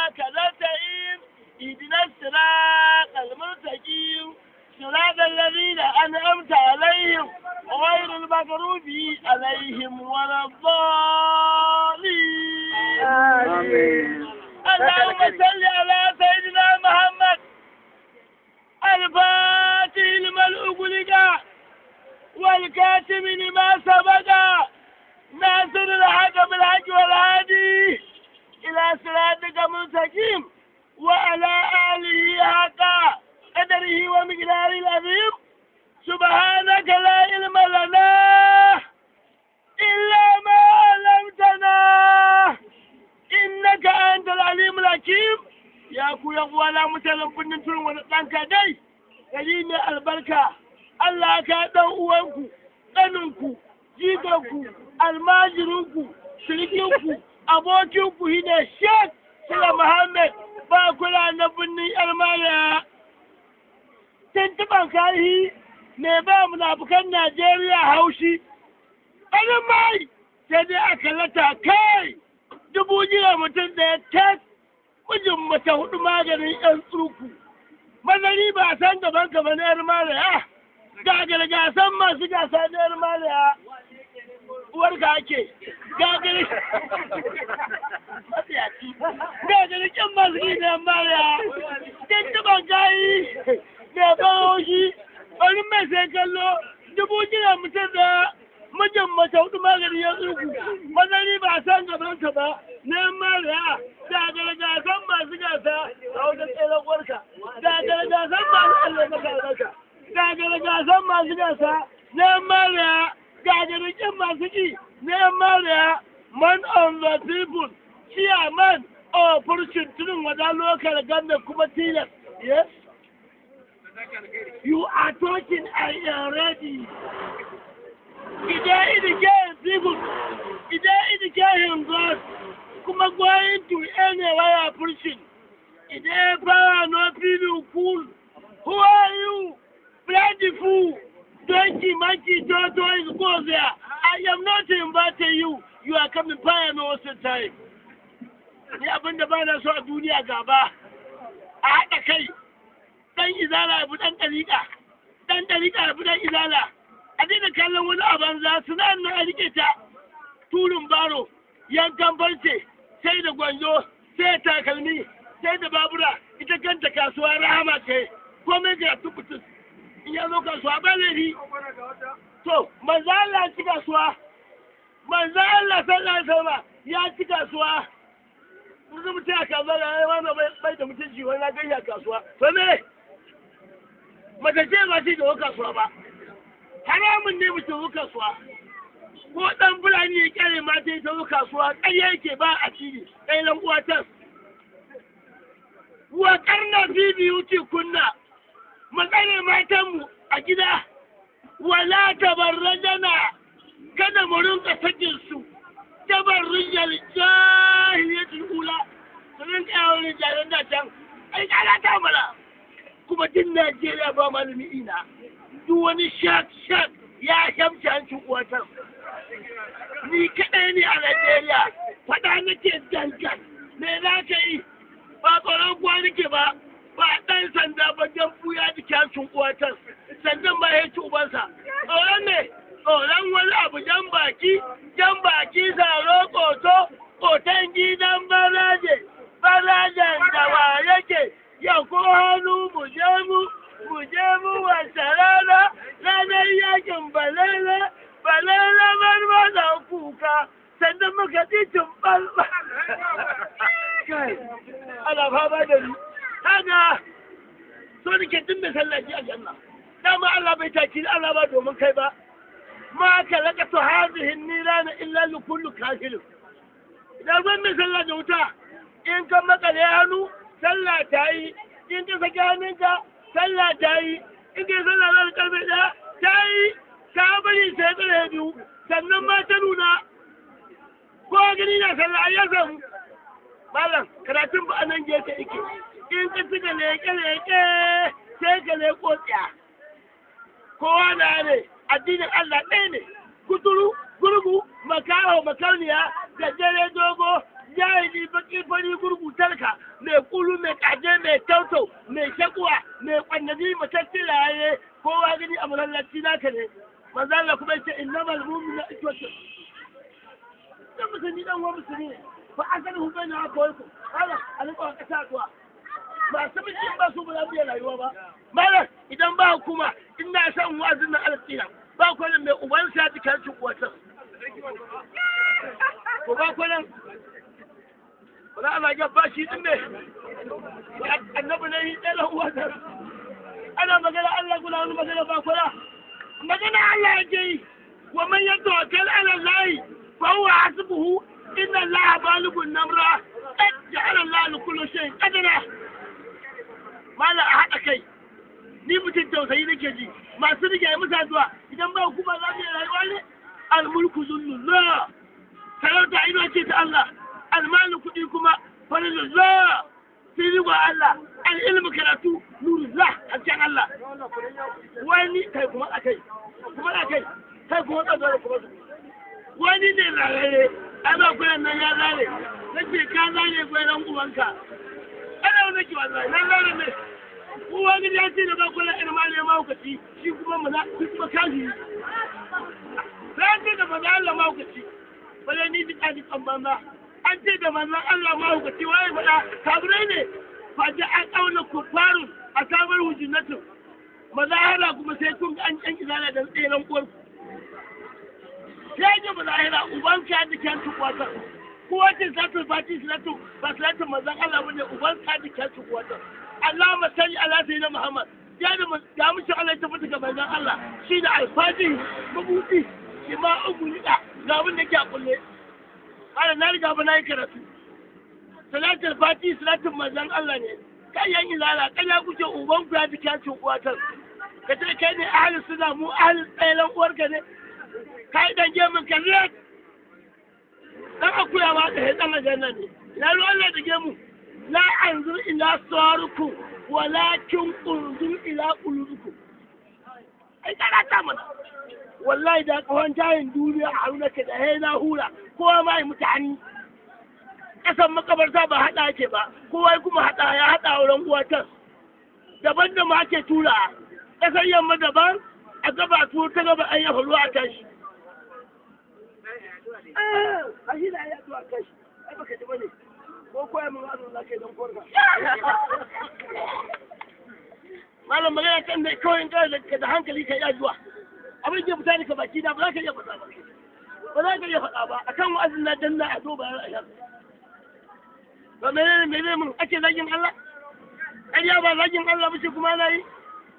وإياك نستعين اهدنا الصراط المستقيم صراط الذين أنعمت عليهم غير المغضوب عليهم ولا الضالين. آمين. اللهم صل على سيدنا محمد الفاتح لما أغلق والكاتم لما سبق ناصر الحق بالحق والهادي إلى صراطك المستقيم وعلى آله حق قدره ومقداره العظيم. سبحانك لا علم لنا إلا ما علمتنا إنك أنت العليم الحكيم. Ya ku yan uwana mutanen birnin Turin wani ɗanka dai gari mai albarka, Allah ka ɗan uwanku, ɗaninku, jikanku, almajirinku, shirkinku, abokinku shine Sheikh Sula Muhammad ba kula na birnin Yarmariya. Tuntuɓan karihi mai ba munafukan Najeriya haushi. Ɗanin mai sai dai a kallata kai dubu jiya mutum ɗaya tas mijin mace hudu maganin yan tsurku. Mazari ba san gaban ka ba na yar malaya. Gagar gasan masu gasa na yar malaya. Uwarka ake. Gagar gagar kyan masu gina yar malaya. Tuntuɓan kayi mai ban haushi. Wani mai sai kallo dubu jira mutum ɗaya mijin mace hudu maganin yan tsurku. Mazari ba san gaban ka ba na yan malaya. Gagar gasan masu gasa a wajen tseren uwarka. Gagar gasan masu Allah maka albarka. Gagar gasan masu gasa na yan malaya. Gagar kin masu ki na yan malaya. Man on the people, chairman of Furcin Tudun Wada local government kuma tilas. Yes? You are talking, I am ready. Idan indicate people, idan indicate God, kuma going to anywhere preaching. Idan power no feel cool. Who are you? Bloody fool. Donkey, monkey, tortoise, go there. I am not inviting you. You are coming fire no waste time. Ni abin da ba na so a duniya gaba. A haɗa kai. Ɗan izala abu ɗan ɗariƙa. Ɗan ɗariƙa abu ɗan izala. A daina kallon wani a banza suna nan a riƙe ta. Turin baro, yankan farce, sai da gwanjo, sai da takalmi, sai da babura, ita kanta kasuwa rahama ce. Komai ga tukutus. In ya zo kasuwa ba laifi. To, manzo Allah ya ci kasuwa. Manzo Allah sallallahu alaihi wasallam ya ci kasuwa. Yanzu mutum a kasuwa ga ya wani bai da mutunci wani na gani a kasuwa. To me? Mace ce ba ce da kasuwa ba. Haramun ne mutum zo kasuwa. Ko ɗan Fulani ya kyale mata ya zo kasuwa, ƙarya yake ba a ciki, ɗaya ɗan uwa tas. Wa karna fi biyuti kunna, mu tsare matanmu a gida, wala tabarrajana, kada mu rinka sakin su, tabarrujal jahiliyatul ula, su rinka yawon jahilan da can, ai kala ta mana. Kuma duk Najeriya ba malami ina, duk wani shak shak ya shamci hancin uwatar. Ni kaɗai ne a Najeriya, faɗa nake dangan, me za ka yi? Ba tsoron kuwa nake ba, ba ɗan sanda ba jan buya da hancin uwatar, sandan ba ya ci ubansa. Tsoron ne, tsoron wani abu jan baki zaro ƙoto, ƙoton gidan baraje, barajen da wa yake, ya ko hannu mu je mu, mu je mu wata rana, ranar yakin balele, balele marmara kuka, sannan muka titin ɓalɓal. Kai, ana fama da ni. Kaga, so nake tun da sallah ji aljanna. Dama Allah bai taki Allah ba domin kai ba. Ma kalakatu hadhihi nirana illa li kulli kafirin. Idan ruwan mai sallah da wuta, in ka makale hannu, sallah ta yi, in ka saki hannunka, sallah ta yi, in ka yi sallah za ta karfe 1, ta yi, ta bari sai 2:30, sannan ma ta nuna, ko gani na sallah ai ya samu. Malam, karatun ba a nan gefe yake, in ka cika leƙe-leƙe sai ka leƙo tsiya. Kowa na ne, addinin Allah ɗaya ne, kuturu, gurgu, makaho, makarniya, gajere dogo, Jahili baki fari gurgu talka mai kulu mai kaje mai tautau mai shakuwa mai kwannabi matacce raye kowa gani a masallaci naka ne. Manzo Allah kuma yace innamal mu'minuna ikhwatun. Dan musulmi dan uwa musulmi ne. Fa asaluhu baina akhawaykum. Ala alqa kasa addu'a. Masu mijin ba su ba za mu iya rayuwa ba. Malam idan ba hukuma ina son wa'azin nan alƙira ba kwanan mai uban sa ta kancin uwatar. Ko ba kwanan ba za a zage ba shi din ne annabi ne yi ɗaya uwatar. Ana magana Allah kuna wani magana ba kwana. Magana Allah yake yi wa man yatawakkal ala Allah fa huwa hasbuhu inna Allah balighun namra qad ja'ala Allah li kulli shay'in qadara. Mala a haɗa kai ni mutum tausayi nake ji masu rike yi musa zuwa idan ba hukuma za mu yi rayuwa ne. Almulku zullullah, sarauta ina ce ta Allah, almalu kuɗi kuma farilullah, fili Allah, al'ilmu karatu nurullah, hasken Allah. Wani kai kuma akai kuma akai kai kuma tsaro kuma su wani ne rarare ai ba kuɗin nan ya zare nace ka zare gwaran uwanka ana wani ki wallahi na zare ne uwa gidi ya ce da ba kula irin ma ne mahaukaci shi kuma maza shi kuma kafiri sai an ce da manzon Allah mahaukaci bale ni duk aji banza an ce da manzon Allah mahaukaci waye faɗa kafirai ne fa ja an auna kufarun a sabar hujunatu mazahara kuma sai kun an yan izala da tseren uwar sai ji mazahara uban ka da kyan tukwatar kowa ce salatul fati salatu ba salatu manzon Allah bane uban ka da kyan tukwatar Allahumma salli ala sayyidina Muhammad ya da ya mushi Allah ta fita ga manzon Allah shi da alfajin mabuti shi ma ugu da ga abin da yake a kulle ana na riga ba na yi karatu salatul fati salatul manzon Allah ne kai yan ilala kai ya kuce uban ku ya ji kyacin uwatar ka ce kai ne ahli sunna mu ahli tsailan uwarka ne kai dan gemun ka ne dan akuya ma da dan aljanna ne na ruwan Allah da gemu la anzur ila suwarikum walakin unzur ila qulubikum ai karata mana wallahi da kawan tayin duniya a haruna ka da na hura kowa ma yi mutane kasan makabarta ba hada ake ba kowa kuma hada ya hada wurin uwatan daban da ma ake tura kasar yamma daban a gaba tuwo ta gaba an yafa ruwa a tashi a shi da ya zuwa tashi ai baka ji bane ko koya min wa'azin za ka yi don korka malam magana kan da kawai in kana da hankali ka yi addu'a abin da fita daga baki na ba za ka iya faɗa ba ba za ka iya faɗa ba akan wa'azin na danna a zo bayan ashar ba menene menene mun ake zagin Allah ƙarya ba zagin Allah ba ce kuma na yi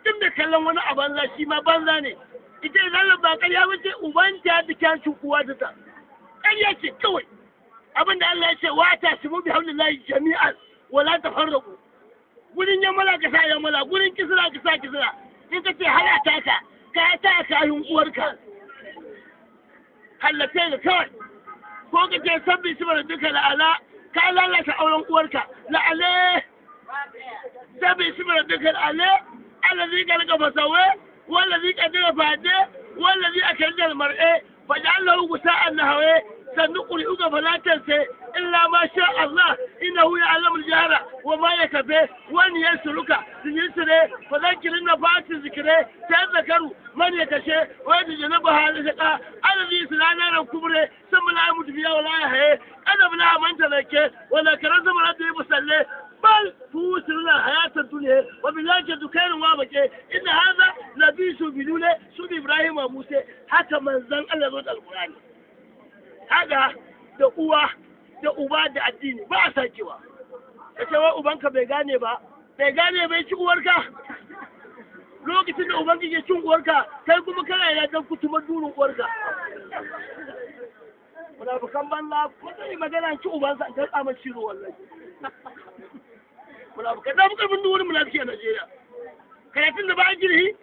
duk da kallon wani a banza shi ma banza ne ita idan ba ƙarya ba ce uban ta da kyancin uwa ta ta ƙarya ce kawai abin da Allah ya ce wa ta simu bi hamdillahi jami'an wala tafarraqu gurin yamala ka sa yamala gurin kisra ka sa kisra in ka ce har a taka ka ta kayan uwarka hallace da kawai ko ka ce sabbi shi duka la'ala ka lalata auren uwarka la'ale sabbi shi duka la'ale allazi kalka fasawe wallazi qadara fade wallazi akalla mar'e faj'alahu gusa'an nahawe سنقرئك فلا تنسى إلا ما شاء الله إنه يعلم الجهر وما يكفي وأن يسرك لليسر فذكر النفات الذكر تذكر من يكشي ويتجنبها الأشقى الذي يصلى نارا كبرى ثم لا يموت فيها ولا يحيى أنا بلا من تذكر وذكر اسم ربه مصلي بل توسرنا الحياة الدنيا وبالله خير وابكي إن هذا لبيس بدون سود إبراهيم وموسى حتى من زن الله ذات القرآن haka da uwa da uba da addini ba a sakewa ka ce wai ubanka bai gane ba bai gane bai ci uwarka lokacin da ubanka ke cin uwarka kai kuma kana yana dan kutumar durin uwarka munafukan banza ko zai magana ci ubansa an karɓa masa ciro wallahi munafukan da muka bin durin munafiki a Najeriya karatun da ba a girhi